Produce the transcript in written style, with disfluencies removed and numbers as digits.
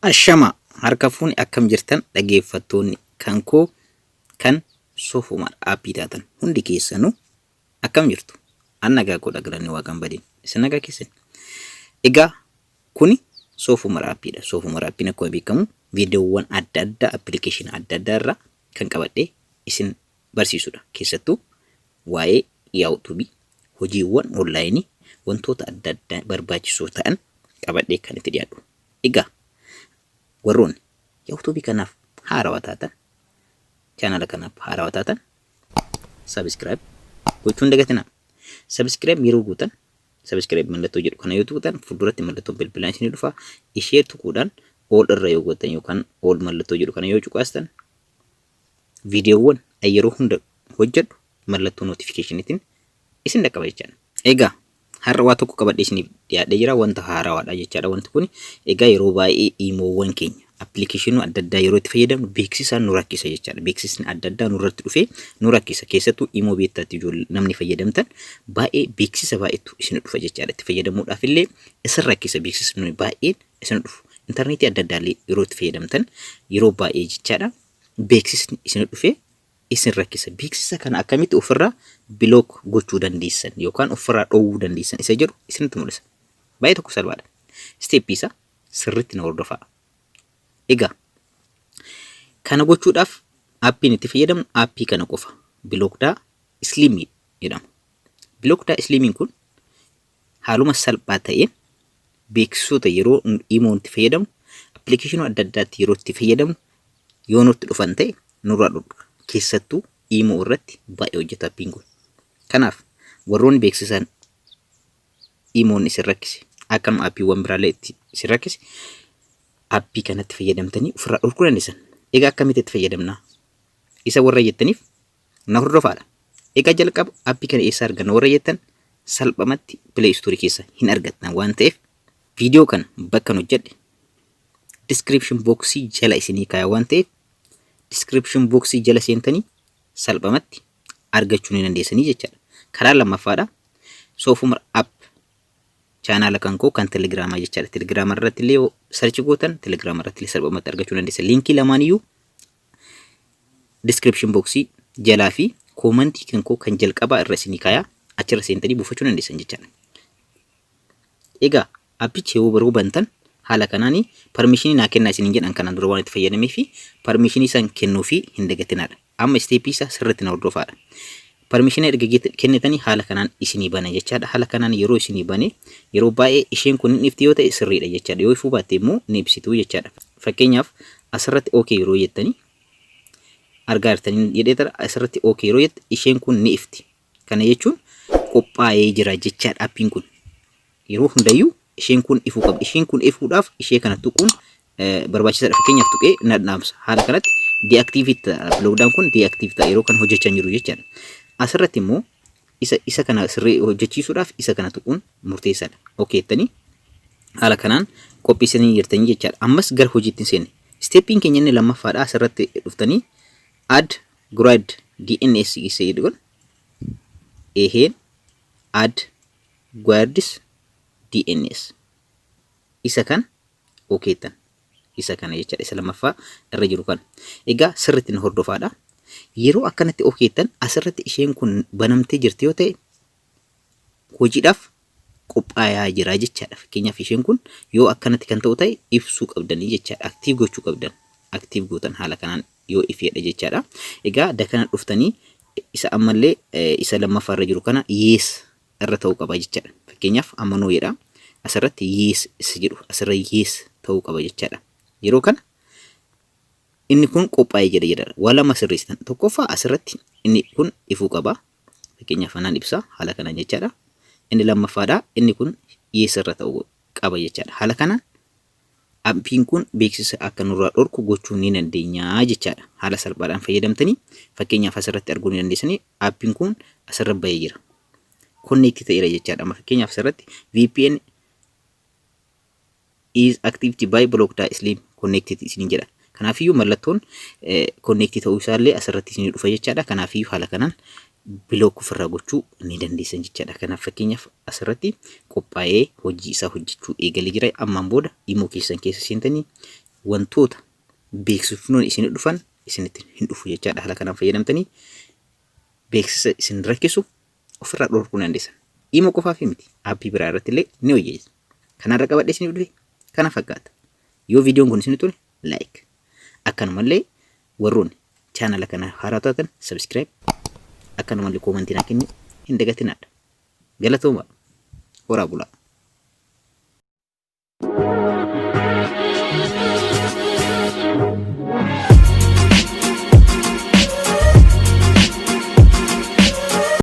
Ashama harka fuuni, akkam jirtan dhaggeeffattoonni kan koo kan Soofumar aappii taatan hundi keessanuu, akkam jirtu? An nagaa koodha, galanni Waaqaan badin. Isin nagaa keessan? Egaa kuni Soofumar aappiidha. Soofumar aappiin akkuma beekamu viidiyoowwan adda addaa, appilikeeshinii adda addaa irraa kan qabadhee isin barsiisudha. Keessattuu waa'ee YouTube, hojiiwwan onlaayinii, wantoota adda addaa barbaachisoo ta'an qabadhee kan itti dhiyaadhu. Egaa warroonni YouTube kanaaf haarawaa taatan, chaanala kanaaf haarawaa taatan, subscribe gochuun dagatinaa. Subscribe yeroo gootan, subscribe mallattoo jedhu kana yoo tuqxan, fuulduratti mallattoon bilbilaa isinii dhufa. Ishee tuquudhaan all irra yoo gootan yookaan all mallattoo jedhu kana yoo cuqaastan, viidiyoowwan yeroo hunda hojjedhu mallattoo notification'iitiin isin dhaqqaba jechaadha. Egaa har'a waa tokko qabadhee isiniif dhiyaadhee jira, wanta haarawaadha jechaadha wanti kun. Egaa yeroo baay'ee iimoowwan keenya, appilikeeshinii adda addaa yeroo itti fayyadamnu beeksisaan nu rakkisa jechaadha. Beeksisni adda addaa nurratti dhufee nu rakkisa. Keessattuu iimoo beektaatti ijoollee namni fayyadamtan baay'ee beeksisa baay'eetu isin dhufa jechaadha. Itti fayyadamuudhaaf illee isin rakkisa beeksisni baay'een isin dhufu. Intarneetii adda addaa illee yeroo itti fayyadamtan yeroo baay'ee jechaadha. Beeksisni isin dhufee isin rakkisa. Beeksisa kana akkamitti ofirraa block gochuu dandeessan yookaan ofirraa dhoowwuu dandeessan isa jedhu isinitti mul'isa. Baay'ee tokko salphaadha. Steppii isaa sirriitti na hordofaa. Egaa kana gochuudhaaf aappiin itti fayyadamnu aappii kana qofa. Blockda Slim jedhama. Blockda Slimiin kun haaluma salphaa ta'een beeksisoota yeroo imoon itti fayyadamu, appilikeeshinii adda addaatti yeroo itti fayyadamnu yoo nutti dhufan ta'e nurraa dhorka. Keessattuu imoo irratti baay'ee hojjeta aappiin kun. Kanaaf warroonni beeksisan imoon isin rakkise, akkanuma aappiiwwan biraallee itti isin rakkise, aappii kanatti fayyadamtanii ofirraa dhorkuu dandeessan. Egaa akkamitti itti fayyadamnaa? Isa warra jettaniif na hordofaadha. Egaa jalqaba aappii kana eessaa arganna warra jettan, salphumatti Play Store keessa hin argattan waan ta'eef, viidiyoo kana bakka hojjedhe description boxii jala isinii kaaya waan ta'eef, description boxii jala seentanii salphumatti argachuu ni dandeessanii jechaadha. Karaa lammaffaadha. Soofumar app chaanaala kan koo kan telegiraamaa jechaadha. Telegiraama irratti illee yoo search gootan, telegiraama irratti illee salphumatti argachuu dandeessan. Liinkii lamaaniyyuu description boxii jalaa fi koomantii kan koo kan jalqabaa irra isinii kaayaa, achirra seentanii buufachuu dandeessan jechaadha. Egaa appichi yoo baruu bantan haala kanaanii permissionii naa kennaa isiniin jedhan. Kanaan dura waan itti fayyadamee fi permissionii san kennuu fi hin dagatinaadha. Amma steppii isaa sirriitti na hordofaadha. Permissionii erga kennitanii haala kanaan isinii bana jechaadha. Haala kanaan yeroo isinii bane, yeroo baay'ee isheen kun hin ifti yoo ta'e sirriidha jechaadha. Yoo ifuu baatte immoo ni ibsitu jechaadha. Fakkeenyaaf asirratti OK yeroo jettanii, argaa jirtanii jedhee tara, asirratti OK yeroo jette isheen kun ni ifti. Kana jechuun qophaa'ee jira jechaadha appiin kun. Yeroo hundayyuu isheen kun ifuu qabdi. Isheen kun ifuudhaaf ishee kana tuquun barbaachisaadha. Fakkeenyaaf tuqee na dhaamsa. Haala kanatti deactive ta'a. Blockdaan kun deactive ta'a. Yeroo kana hojjechaa hin jiru jechaadha. Asirratti immoo isa kana sirrii hojjechiisuudhaaf isa kana tuquun murteessaadha. Okay jettanii haala kanaan qopheessanii jirtanii jechaadha. Ammas gara hojiitti hin seenne. Steppiin keenya inni lammaffaadha. Asirratti dhuftanii AdGuard DNS isa jedhu kun eheen AdGuards DNS isa kan okay jettan, isa kana jechaadha, isa lammaffaa irra jiru kana. Egaa sirriitti na hordofaadha. Yeroo akkanatti okay jettan, asirratti isheen kun banamtee jirti yoo ta'e hojiidhaaf qophaayaa jira jechaadha. Fakkeenyaaf isheen kun yoo akkanatti kan ta'u ta'e ibsuu qabdanii jechaadha. Active gochuu qabdan. Active gootan haala kanaan yoo ifeedha jechaadha. Egaa dakana dhuftanii isa ammallee isa lammaffaa irra jiru kana yes irra ta'uu qaba jechaadha. Fakkeenyaaf amma no jedha. Asirratti yes isa jedhu asirra yes ta'uu qaba jechaadha. Yeroo kana inni kun qophaa'ee jira jedha. Waa lama sirreessitan. Tokkoffaa asirratti inni kun ifuu qaba. Fakkeenyaaf anaan ibsa haala kanaan jechaadha. Inni lammaffaadha. Inni kun yes irra ta'uu qaba jechaadha. Haala kanaan appiin kun beeksisa akka nurraa dhorku gochuu ni dandeenya jechaadha. Haala salphaadhaan fayyadamtanii fakkeenyaaf asirratti arguu ni dandeessanii, appiin kun asirra bahee jira. Connect ta'eera jechaadha. Amma fakkeenyaaf asirratti "VPN is activity by Blockda Slim connected" isiniin jedha. Kanaafiyyuu mallattoon connect ta'uu isaallee asirratti isinii dhufa jechaadha. Kanaafiyyuu haala kanaan block ofirraa gochuu ni dandeessan jechaadha. Kanaaf fakkeenyaaf asirratti qophaa'ee hojii isaa hojjechuu eegalee jira. Ammaan booda imoo keessan keessa seentanii wantoota beeksifnoon isin dhufan isinitti hin dhufu jechaadha. Haala kanaan fayyadamtanii beeksisa isin rakkisu ofirraa dhorkuu dandeessan. Imo qofaaf miti, aappii biraa irratti illee ni hojjeta. Kanarra qabadhee isiniif dhufe kana fakkaata. Yoo viidiyoon kun isin tole, like. Akkanumallee warroonni chaanala kana haaraa taatan subscribe, akkanumallee koomantii naa kennu hin dagatinaadha. Galatooma, horaa bulaa.